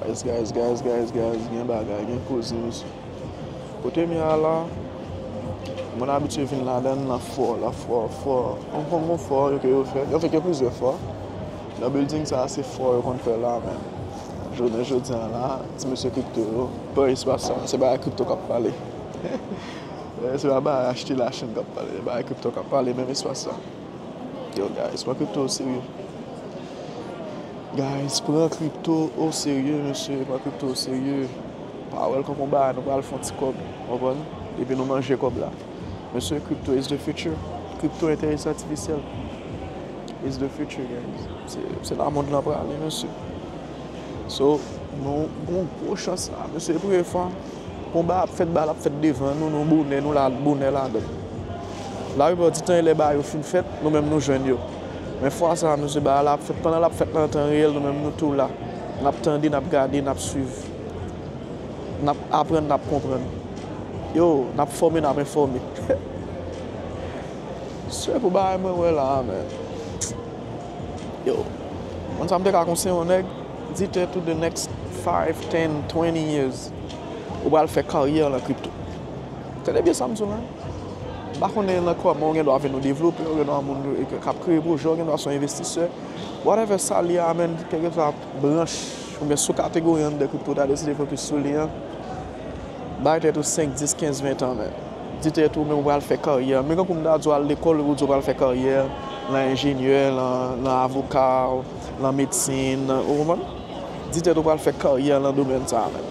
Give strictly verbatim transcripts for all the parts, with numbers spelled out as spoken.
Guys, guys, guys, guys, guys, gen bagay, gen koze, mesye. Kote m ye a la, mwen abitye vin ladan l, l fò, l fò, fò. Mwen konn gon fò yo ke yo fè. Yo fè ke plizyè fò. Nan building sa, se fò yo konn fè la, men. Jounen jodi a la, ti mesye kripto yo, pran espas sa, se bagay kripto k ap pale. Se pa bagay achte lachin k ap pale, se bagay kripto k ap pale, menm espas sa. Yo, guys, pran kripto o serye. Guys, pran kripto o serye, mesye, pran kripto o serye. Pa wè l kòm yon bagay nou pral fè yon ti kòb, w konprann? Epi nou manje kòb la. Mesye, crypto is the future. Crypto, entèlijans atifisyèl is the future, guys. Se, se la mond lan prale, mesye. So, nou gon gwo chans la, mesye, premye fwa. Konba ap fèt, bagay la ap fèt devan nou, nou bonè, nou la, bonè ladan l. Laplipè di tan, e lè bagay yo fin fèt, nou menm nou jwenn yo. Men fwa sa a, mesye, bagay la ap fèt, pandan l ap fèt nan tan reyèl, nou menm nou tou la. N ap tande, n ap gade, n ap swiv. N ap aprann, n ap konprann. Yo, n ap fòme, n ap enfòme. Se pou bagay mwen wè la a, men. Yo, konn sa m te ka konseye yon nèg, di tèt ou the next five, ten, twenty years, ou pral fè karyè nan kripto. Tande byen sa m di w la. M pa konnen nan kòman ou gen dwa vin yon devlopè, ou gen dwa moun k ap kreye pwojè, ou gen dwa se yon envestisè. Whatever sa l ye a, men, kèlkeswa branch oubyen sou kategori anndan kripto ou ta deside fokis sou li an, bay tèt ou senk, dis, kenz, ven tan, men. Di tèt ou, men ou pral fè karyè. Men kankou m ta di w al lekòl, ou di w pral fè karyè nan enjenyè, nan, nan avoka, nan medsin, nan, ou konprann? Di tèt ou pral fè karyè nan domèn sa a, men.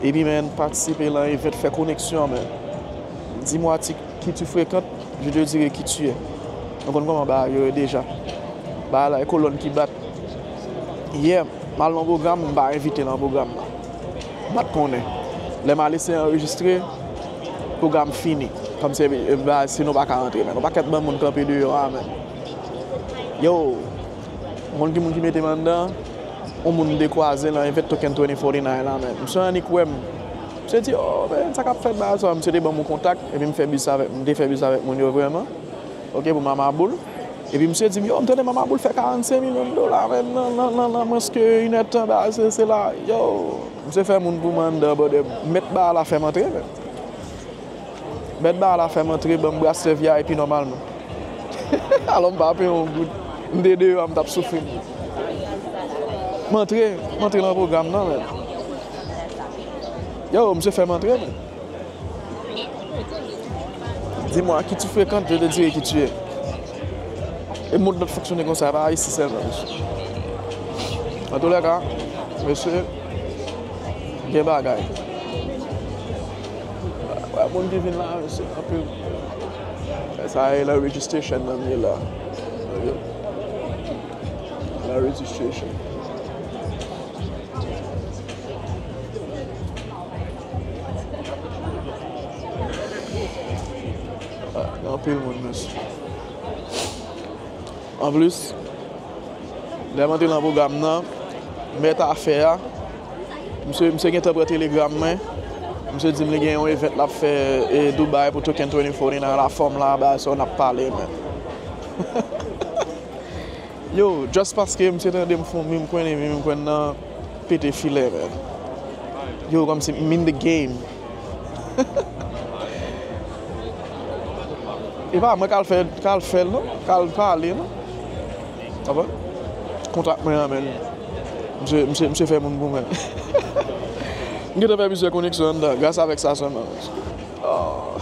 Epi, men, patisipe nan event, fè koneksyon, men. Dis-moi qui, qui tu fréquentes, je te dirai qui tu es. Nou konn kòman bagay yo ye deja. Bagay la, e kolòn ki bat. Yè, m al nan pwogram, m pa envite nan pwogram nan. M pa t konnen. Lè m al eseye anrejistre, pwogram fini. Kòmsi, e, ba, si nou pa ka rantre, men yon pakèt bann moun kanpe deyò a, men. Yo, moun ki, moun ki mete m anndan, yon moun m te kwaze nan event Token twenty forty-nine la, men. Misye annik wè m. Misye di, "Oh, men, sa k ap fèt, bagay sa?" Misye te ban m yon kontak, epi m fè biznis avèk, m te fè biznis avèk moun yo vrèman. Ok, pou Mama Boul. Epi misye di m, "Yo, m tande Mama Boul fè karannsenk milyon dola, men, nan, nan, nan, nan mwens ke inèdtan, bagay, se, se la." Yo, misye fè moun pou m anndan, brother. Mèt bagay la fè m antre, men. Mèt bagay la fè m antre, ban m braslè V I P nòmalman. Alò, m pa peye yon goud. M te deyò a, m t ap soufri. M antre, m antre nan pwogram nan, men. Yo, misye fè m antre, men. Dis-moi à qui tu fréquentes, je te dirai qui tu es. E mond nan fonksyone konsa, pa Ayiti sèlman, mesye. Antoulèka, mesye, gen bagay. Wè, moun ki vin la, mesye, anpil. Sa e la registration nan m ye la. La registration. Ah, gen anpil moun, mesye. Anplis, lè m antre nan pwogram nan, mèt afè a, misye, misye gentan pran telegram mwen. Misye di m li gen yon event l ap fè, e, Dubai pou Token twenty forty nan la fòm la, bagay sa yo n ap pale, men. Yo, just paske misye tande m foumi, m kwenn, epi m kwenn nan pete filè, men. Yo, kòmsi m in the game. E pa mwen k al fè, k al fè l, non? K al pale, non? Konprann? Kontak mwen an, men. Misye, misye, misye fè moun pou mwen. M gentan fè plizyè koneksyon anndan, gras avèk sa sèlman. Oh.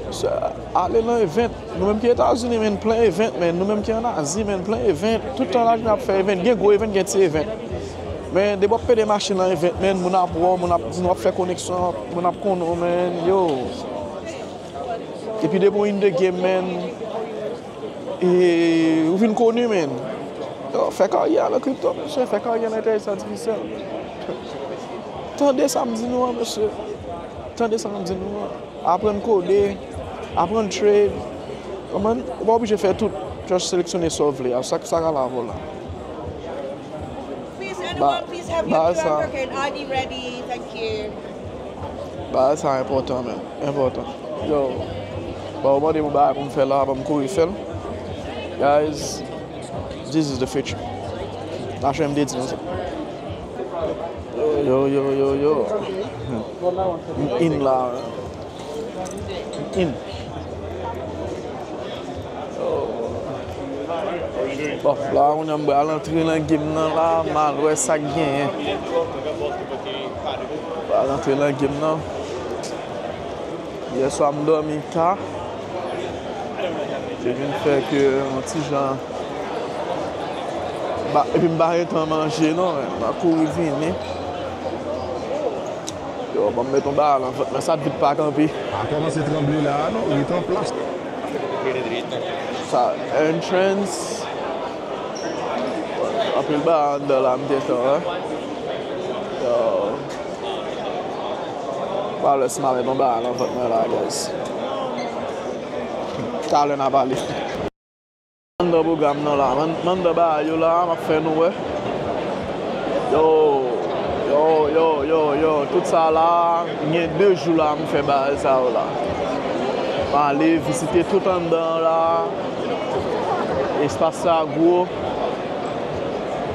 Misye ale nan event. Nou menm ki Etazini, men, plen event, men. Nou menm ki ann Azi, men, plen event. Tout tan lajounen ap fè event. Gen gwo event, gen ti event. Men, depi w ap pede mache nan event, men, moun ap wè w, moun ap, moun ap fè koneksyon, moun ap konnen w, men, yo. Epi depi w in the game, men, e, ou vin koni, men. Yo, fè karyè nan kripto, mesye, fè karyè nan entèlijans atifisyèl. Tande sa m di nou an, mesye. Tande sa m di nou an. Aprann kode, aprann trade. Konprann? Ou pa oblije fè tout. Just seleksyone sa w vle a. Sa, sa ka la avè w la. Please, anyone, please have your Q R code and I D ready. Thank you. Bagay sa enpòtan, men. Enpòtan. Yo, bon, ou mande m yon bagay pou m fè la, ban m kouri fè l. Guys, this is the future. Mache m te di nou sa. Yo, yo, yo, yo. M in la. M in. Bon, la, moun an m pral antre nan game nan la, m al wè sa k genyen. M pral antre nan game nan. Yèswa m dòmi ta. Li vin fè ke yon ti jan ba, epi m pa gen tan manje non, men m a kouri vini. Yo, ban m met yon bagay nan vant mwen, sa vit pa kanpe. A kòmanse tranble la a non, ret an plas. Sa entrance. Anpil bagay anndan la, m gentan wè. Yo. Pale si m a met yon bagay nan vant mwen la, guys. Talè n a pale. Anndan pwogram nan la, m anndan bagay yo la, m ap fè nou wè. Yo, yo, yo, yo, yo, tout sa la, gen de jou la m fè bagay sa yo la. M ale vizite tout anndan an la, espas sa gwo.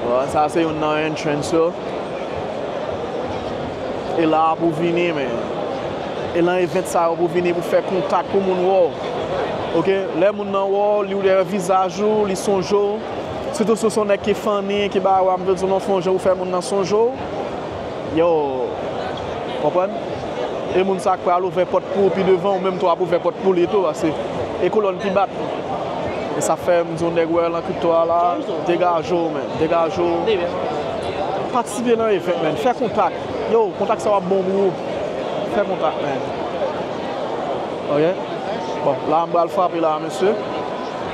Bon, sa se youn nan entrance yo. E la a pou vini, men. E nan event sa yo pou vini pou fè kontak pou moun wè w. Oke? Lè moun nan wè w, li wè vizaj ou, li sonje w. Sitou si w se yon nèg ki funny, ki bagay, w ap vle di w nan fè yon jan pou fè moun nan sonje w. Yo, konprann? E moun sa k pral ouvè pòt pou ou pi devan, ou menm tou w ap ouvè pòt pou li tou, paske e kolòn ki bat. E sa fè m di yon nèg wè lan kripto a la, degaje w, men, degaje w. Patisipe nan event, men, fè kontak. Yo, kontak sa w ap bon pou ou. Fè kontak, men. Ok? Bon, la m pral frape la, mesye.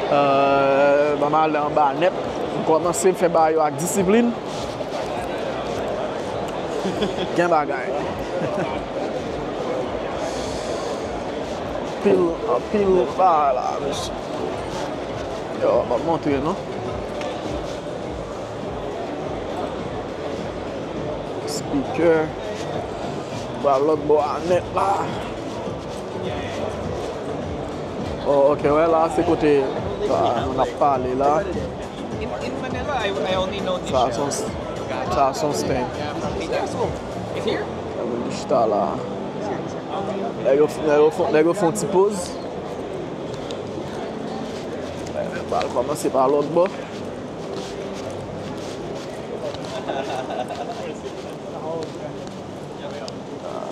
Euh, ban m ale anba nèt. M kòmanse, m fè bagay yo ak disiplin. Gen bagay. Pil, anpil bagay la, mesye. Yo, m ap montre nou. Speaker. Ba lòt bò a nèt la. Oh, ok, wè la, se kote, ah, nou ap pale la. In, in Manila, I, I only know this Sa chef. Son, sa son stand. Yeah, from Pita. So, it's here? Yo, moun ki chita la. Nèg yo, nèg yo fon, nèg yo fon ti poz. Pral kòmanse pa lòt bò.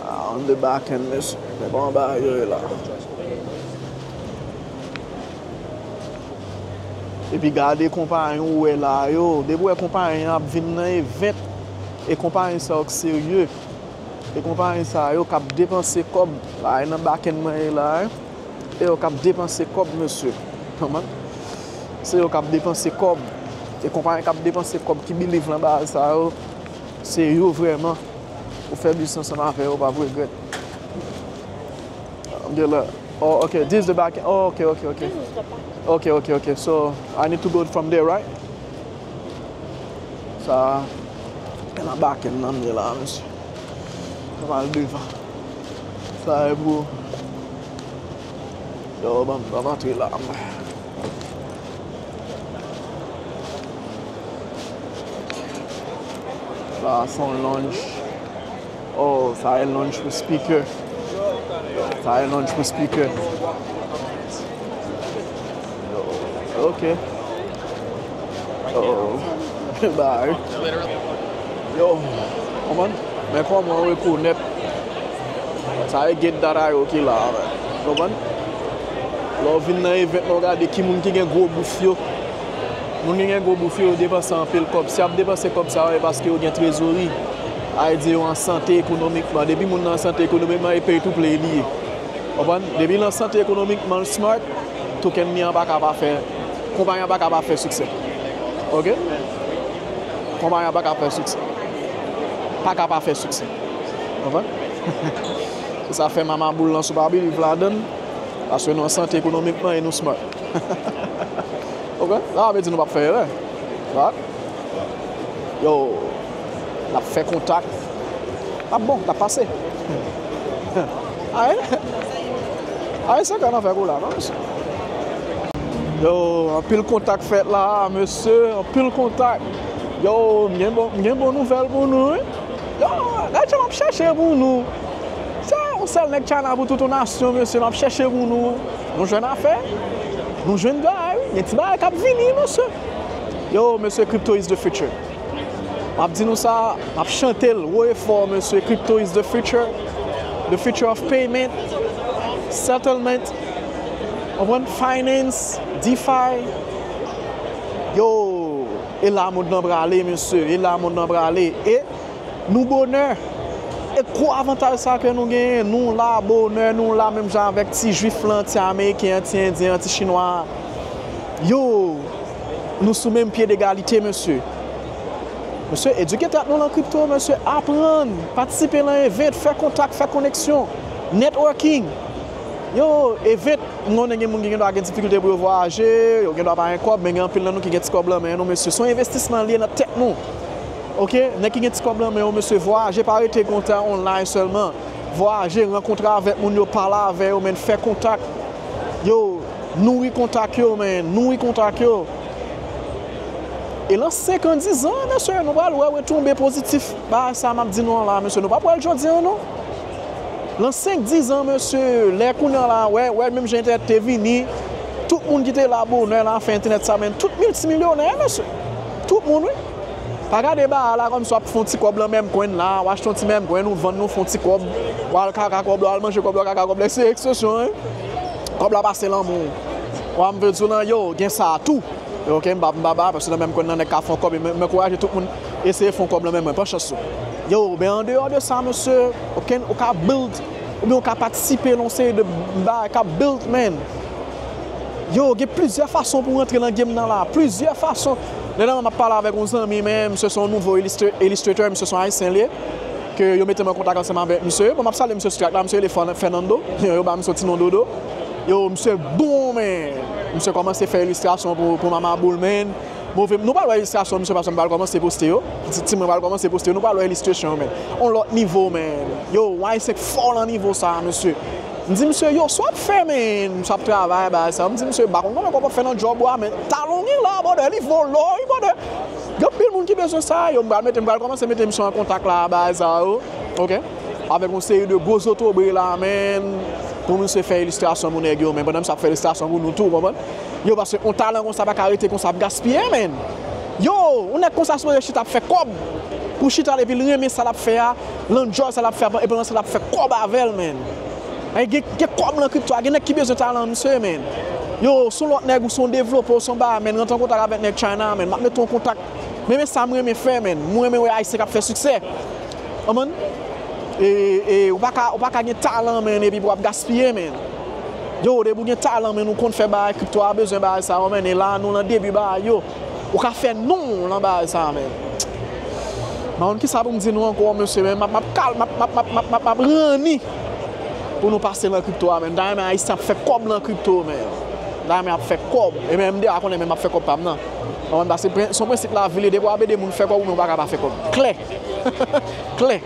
Ah, on the back end, mesye. Se pa yon bagay yo ye la. Epi gade konpayi ou wè la yo. Depi w wè konpayi an ap vin nan event, e konpayi sa yo k serye. E konpayi sa yo k ap depanse kòb. La, e nan back end mwen ye la, e. E yo k ap depanse kòb, mesye. Konprann? Se yo k ap depanse kòb. E konpayi k ap depanse kòb ki believe nan bagay sa yo, se yo vrèman. Ou fè biznis ansanm avè yo, w p ap regrèt. Alhamdulillah. Oh, ok. This is the back. Oh, ok, ok, ok. This is the back. Ok, ok, ok. So, I need to go from there, right? Sa, e nan back end nan m ye la, mesye. Sa pral devan. Sa e pou, yo, ban m, ban m antre la. Sa se yon lounge. Oh, sa e lounge pou speaker. Sa e lounge pou speaker. Ok. Oh, bay. Yo, konprann? Men kòman w rekonèt? Sa e get data yo ki la, men. Konprann? Lè w vin nan event la, w gade ki moun ki gen gwo bouf yo. Moun ki gen gwo bouf yo, yo depanse anpil kòb. Si y ap depanse kòb sa yo, e paske yo gen trezori. Sa vle di yo an sante ekonomikman. Depi moun nan an sante ekonomikman, e pay to play li ye. Konprann? Depi l an sante ekonomikman, l smart, token li an pa ka pa fè, konpayi an pa ka pa fè siksè. Ok? Konpayi an pa ka fè siksè. Pa ka pa fè siksè. Konprann? Se sa fè mama boul lan sou pa believe ladan l, paske nou an sante ekonomikman e nou smart. Ok? Sa pa vle di nou p ap fè erè. Right? Yo, n ap fè kontak. N ap bon, n ap pase. Aye. Aye, se ka n ap fè kou la, non, mesye? Yo, anpil kontak fèt la, mesye, anpil kontak. Yo, m gen bon, m gen bon nouvèl pou nou, wi. Yo, gad jan m ap chèche pou nou. Se yon sèl nèg China pou tout yon nasyon, mesye, m ap chèche pou nou. Nou jwenn afè, nou jwenn bagay, wi. Gen ti bagay k ap vini, mesye. Yo, mesye, crypto is the future. M ap di nou sa, m ap chante l wo e fò, mesye. Crypto is the future. The future of payment, settlement, konprann? Finance, DeFi. Yo, e la mond lan prale, mesye. E la mond lan prale. E nou bonè. E gwo avantaj sa ke nou genyen, nou la bonè, nou la menm jan avèk ti jwif lan, ti ameriken an, ti endyen an, ti chinwa an. Yo, nou sou menm pye degalite, mesye. Mesye, edike tèt nou lan kripto, mesye, aprann, patisipe lan event, fè kontak, fè koneksyon, networking. Yo, event, m konnen gen moun ki gendwa gen difikilte pou yo vwayaje, yo gendwa pa gen kòb, men gen anpil nan nou ki gen ti kòb lan men nou, mesye. Se yon envestisman l ye nan tèt nou. Oke? Nèg ki gen ti kòb lan men yo, mesye, vwayaje, pa rete kontan online sèlman. Vwayaje, rankontre avèk moun yo, pale avè yo, men fè kontak. Yo, nouri kontak yo, men, nouri kontak yo. E lan senk an, diz an, mesye, nou pral wè retonbe pozitif bagay sa m ap di nou an la, mesye. Nou p ap wè l jodi an, non. Lan senk, diz an, mesye, lè kounye an la, wè, wè, menm jan entènèt te vini, tout moun ki te la bonè la, fè entènèt sa, men tout miltimilyonè, mesye. Tout moun, wi. Pa gade bagay la kòmsi w ap fè yon ti kòb lan mèm kwen la, w achte yon ti mèm kwen, ou vann, ou fè yon ti kòb, w al kaka kòb la, w al manje kòb la, kaka kòb la, se ekspresyon, wi. Kòb la pase lan men w. Wa m vle di w lan, yo, gen sa tou. Yo, oke, m pa, m pa ba, paske nan menm kwen nan nèg ka fè yon kòb, e m, m ankouraje tout moun eseye fè yon kòb lan men mwen, pran chans ou. Yo, men andeyò de sa, mesye, oke, ou ka build, oubyen ou ka patisipe lan yon seri de bagay k ap build, man. Yo, gen plizyè fason pou w rantre lan game nan la, plizyè fason. Dènyèman, m ap pale avèk yon zanmi, men misye se yon nouvo ilistre-, ilistrator, misye se yon ayisyen li ye, ke yo mete m an kontak ansanm avèk misye. Bon, m ap salye misye sou track la, misye rele Fern-, Fernando. Yo ba misye yon ti non Dodo. Yo, misye bon, men. Misye kòmanse fè ilistrasyon pou, pou Mama Boul, men. Move, nou pral wè ilistrasyon misye, paske m pral kòmanse poste yo. Ti, ti mwen pral kòmanse poste yo, nou pral wè illustration yo, men. On lòt nivo, men. Yo, yon ayisyen k fò lan nivo sa, mesye. M di misye, yo, sa w ap fè, men, sa w ap travay, bagay sa. M di misye, m pa konn kòman w ap fè nan djòb ou a, men talon w gen la, brother, li vo lò, wi, brother. Gen anpil moun ki bezwen sa, yo, m pral mete, m pral kòmanse mete misye an kontak la, bagay sa yo. Oke? Avèk yon seri de gwo zotobre la, men, pou misye fè ilistrasyon pou nèg yo, men pandan misye ap fè ilistrasyon pou nou tou, w konprann? Yo, paske yon talan konsa pa ka rete konsa ap gaspiye, men. Yo, yon nèg konsa sipoze chita ap fè kòb. Pou chita epi l renmen sa l ap fè a, l enjoy sa l ap fè a, epi l renmen sa l ap fè kòb avè l, men. Ay, gen, gen kòb lan kripto a, gen nèg ki bezwen talan misye, men. Yo, se yon lòt nèg ou se yon devlopè, ou se yon bagay, men, rantre an kontak avèk nèg China, men. M ap mete w an kontak. Men, men sa m renmen fè, men. Mwen renmen wè ayisyen k ap fè siksè. Konprann? E, e, ou pa ka, ou pa ka gen talan, men, epi pou w ap gaspiye, men. Yo, depi w gen talan, men, ou konn fè bagay, kripto a bezwen bagay sa yo, men, e la, nou lan debi bagay yo. Ou ka fè non w lan bagay sa, men. M pa konn kisa pou m di nou ankò, mesye, men, m ap, m ap kal, m ap, m ap, m ap, m ap, m ap, m ap ranni pou nou pase lan kripto a, men. M ta renmen ayisyen ap fè kòb lan kripto, men. M ta renmen ap fè kòb. E men, m deja konnen, men, m ap fè kòb pa m nan. Konprann? Paske pren-, se yon prensip lavi li ye, depi w ap ede moun fè kòb, ou menm ou pa ka pa fè kòb. Klè! Klè!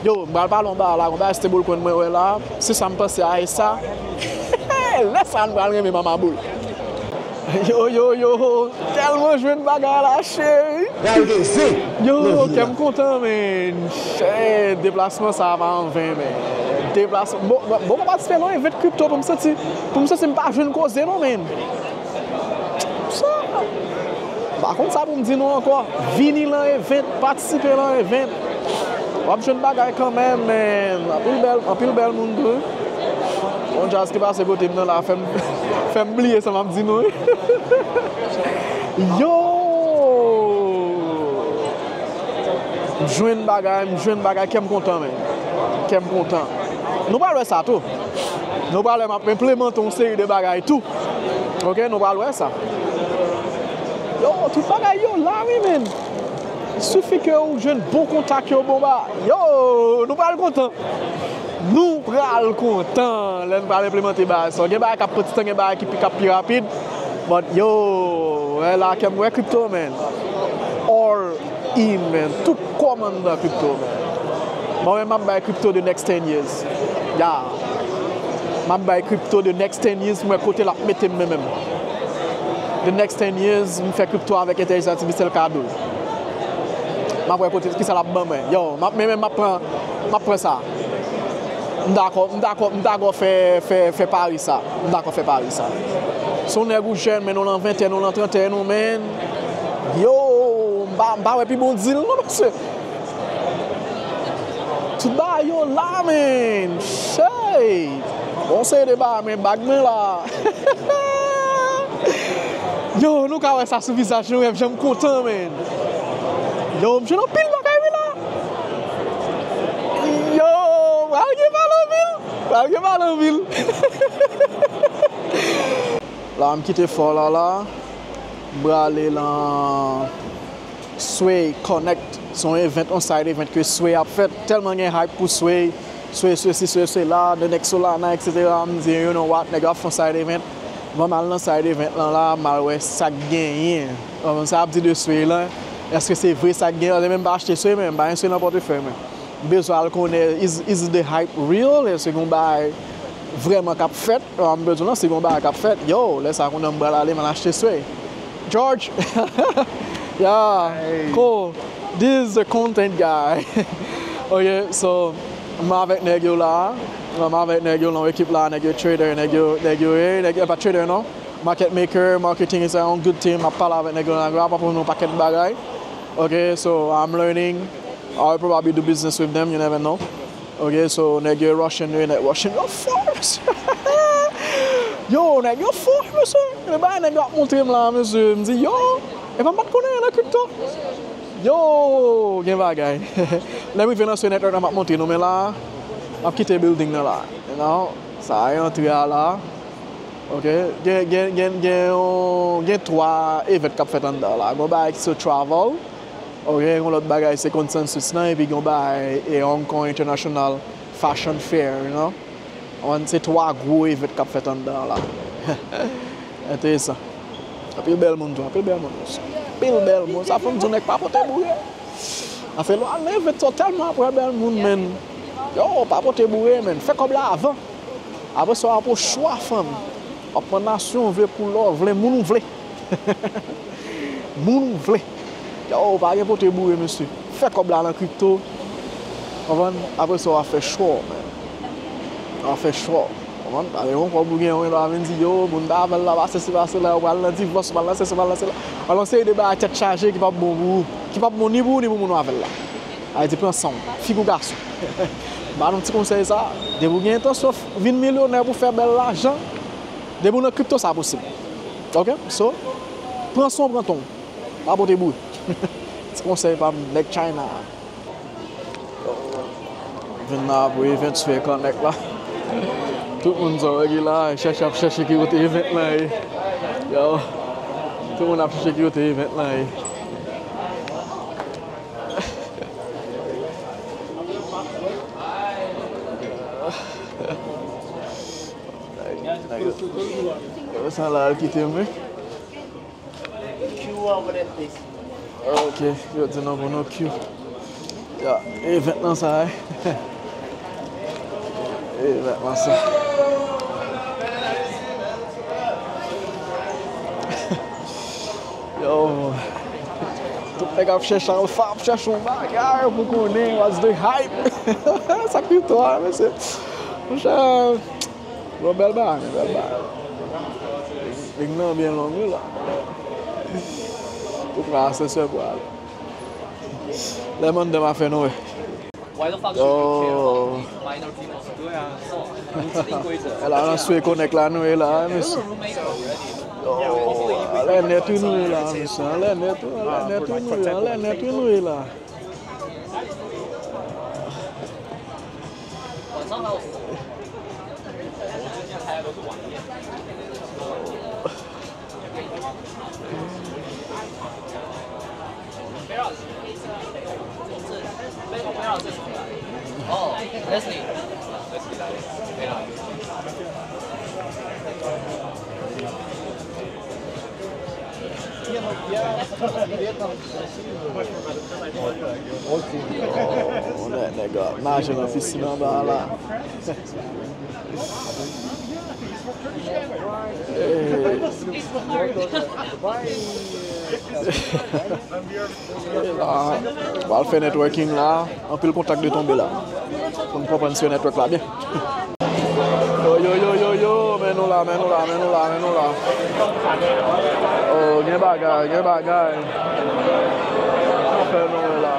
Yo, m pral pale yon bagay la, yon bagay stablecoin mwen wè la, se sa m panse a, e sa. Lè sa a nou pral renmen Mama Boul. Yo, yo, yo, tèlman jwenn bagay la, cheri. Pral gen zen. Yo, kè m kontan, men. Chè, deplasman sa a pa anven, men. Deplasman. Bon, bon, bon, m pa patisipe nan event kripto pou m santi, pou m santi m pa jwenn koze, non, men. Sa, m pa konn sa pou m di nou ankò. Vini lan event, patisipe lan event. W ap jwenn bagay kanmenm, men anpil bèl, anpil bèl moun tou. Yon djaz ki pase kote m nan la, fè m, fè m bliye sa m ap di nou, wi. Yo! M jwenn bagay, m jwenn bagay, kè m kontan, men. Kè m kontan. Nou pral wè sa tou. Nou pral wè m ap enplimante yon seri de bagay tou. Oke, nou pral wè sa. Yo, tout bagay yo la, wi, men. Sifi ke ou jwenn bon kontak yo, bon ba. Yo, nou pral kontan. Nou pral kontan lè n pral enplimante bagay sa. Gen bagay k ap pran ti tan, gen bagay ki pi, k ap pi rapid. But yo, wè la, kè m wè kripto, men. All in, men. Tout kò m anndan kripto, men. Mwen menm, m ap bay kripto the next ten years. Ya. M ap bay kripto the next ten years, mwen kote l ap mete m, men menm. The next ten years, m fè kripto avèk entèlijans atifisyèl k ap dou. M ap wè kote, kisa l ap ban mwen. Yo, m ap, men, men m ap pran, m ap pran sa. M dakò, m dakò, m dakò fè, fè, fè pari sa. M dakò fè pari sa. Se yon nèg ou jèn, men nou lan ventèn, nou lan trantèn, ou, men. Yo, m pa, m pa wè pi bon deal, non, mesye. Tout bagay yo la, men. Shey. Bon, se de bagay, men bag mwen la. Yo, nou ka wè sa sou vizaj nou, rèv jan m kontan, men. Yo, m jwenn anpil bagay, wi, la. Yo, pral gen pale anpil. Pral gen pale anpil. La, m kite fò la, la. M prale lan Sway Connect. Se yon event, yon side event ke Sway ap fèt. Tèlman gen hype pou Sway. Sway, Sway, si Sway, Sway la, the next Solana, et cetera. M di, you know what, nèg yo ap fè yon side event. Ban m al nan side event lan la, m al wè sa k genyen. Bon, sa ap di de Sway lan. Èske se vre sa k genyen? Paske menm pa achte Sway, men m pa gen Sway nan pòtfèy mwen. M bezwen al konnen, is, is the hype real? Èske gen yon bagay vrèman k ap fèt? An, m bezwen nan, si gen yon bagay k ap fèt, yo, lè sa a, kounye a m pral ale, m al achte Sway. George! Yeah, cool. This is the content guy. Ok, so, m avèk nèg yo la. M avèk nèg yo nan ekip la, nèg yo trader, nèg yo, nèg yo, eh, nèg yo pa trader, non. Market maker, marketing, it's a yon good team. M ap pale avèk nèg yo, nèg yo ap aprann nou pakèt bagay. Ok, so, I'm learning. I'll probably do business with them, you never know. Ok, so, nèg yo Russian, yo, nèg Russian, yo fò, mesye. Yo, nèg yo fò, mesye. Men bagay nèg yo ap montre m la, mesye. M di, yo, epa m pa t konnen nan crypto. Yo, gen bagay. Lè m rive nan Sway Network la, m ap montre nou, men la, m ap kite building nan la. You know, sa a, antre a la. Ok, gen, gen, gen, gen, yon, gen twa event k ap fèt anndan la. Gen yon bagay ki se travel. Ok, gen yon lòt bagay se Consensus lan, epi gen yon bagay e Hong Kong International Fashion Fair, you know. Konprann, se twa gwo event k ap fèt anndan an la. Enteresan. Anpil bèl moun tou, anpil bèl moun. Anpil bèl moun. Sa fè m di w nèg pa pote boure. Anfen, lè w al nan event sa, w tèlman ap wè bèl moun, men. Yo, pa pote boure, men. Fè kòb la avan. Apre sa, w ap pran chwa fanmi. W ap pran nasyon w vle, koulè w vle, moun ou vle. Moun ou vle. Yo, pa gen pote boure, mesye. Fè kòb la nan kripto. Konprann? Apre sa, w a fè chwa w, man. W a fè chwa w. Konprann? Pa gen yon kòb ou gen, yon lè w a vin di, yo, moun ta avè l la, pa sesi, pa sela, ou pral nan divòs, ou pral nan sesi, ou pral nan sela. Pral yon seri de bagay tèt chaje ki p ap bon pou ou. Ki p ap bon ni pou ou, ni pou moun w avè l la. Sa vle di, pran san w. Figi w gason. M ba nou ti konsèy sa. Depi w gen entansyon vin milyonè pou fè bèl lajan, depi w nan kripto, sa posib. Ok? So, pran san w, pran tan w. Pa pote boure. Ti konsèy pa m, nèg China. Vin la pou event Sway Connect la. Tout moun sa w wè ki la, chèche ap chèche ki kote event lan ye. Yo. Tout moun ap chèche ki kote event lan ye. Nèg, nèg, sa la al kite m, wi. Ok, yo di nou pou nou queue. Ya, event lan sa, eh. Event lan sa. Yo, tout nèg ap chèche alfa, ap chèche yon bagay pou konnen what's the hype. Sa kripto a, mesye. Monchè, bon, bèl bagay, men bèl bagay. Lig nan byen long, wi, la. Ou pran asansè pou ale. Lè m anndan, m a fè nou wè. Yo. E la, nan Sway Connect la, nou ye la, mesye. Yo, anlè nèt, wi, nou ye la, mesye. Anlè nèt, wi, anlè nèt, wi, nou ye, anlè nèt, wi, nou ye la. Nèg, nèg ap naje nan pisin anba la. Hey. E la, w al fè networking la, anpil kontak de tonbe la. Pou n konprann si network la byen. Yo, yo, yo, yo, yo, men nou la, men nou la, men nou la, men nou la. Oh, gen bagay, gen bagay. Fè nou la.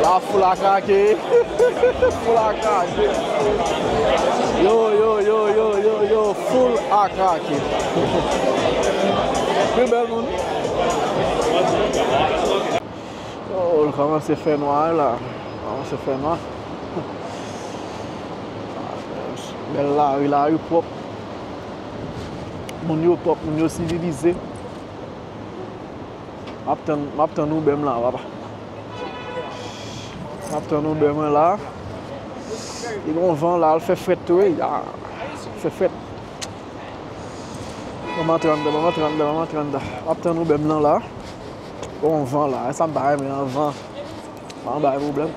La foul a krake. Foul a krake. Yo, yo, yo, yo, yo, yo, foul a krake. Pi bèl moun. Oh, l kòmanse fè nwa la. Kòmanse fè nwa. Bèl lari, lari pwòp. Moun yo pwòp, moun yo sivilize. M ap tann, m ap tann Uber m la, papa. M ap tann Uber mwen la. Li gon van la, l fè frèt tou, wi. Ah, fè frèt. Ban m antre anndan, ban m antre anndan, ban m antre anndan. M ap tann Uber m nan la. Gon van la. E sa m pa renmen nan van. Pa bay pwoblèm.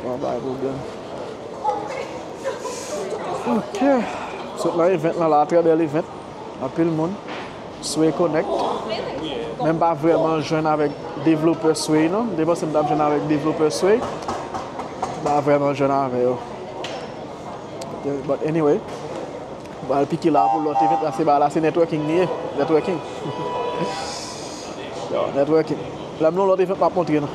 Pa bay pwoblèm. Ok. Sot nan event lan la, trè bèl event. Anpil moun. Sway Connect. Men m pa vrèman jwenn avèk devlopè Sway non. M te panse m t ap jwenn avèk devlopè Sway. M pa vrèman jwenn avè yo. But anyway, m pral pike la pou lòt event la, se ba la, se networking li ye. Networking. Yo, networking. Lè m nan lòt event, m ap montre nou.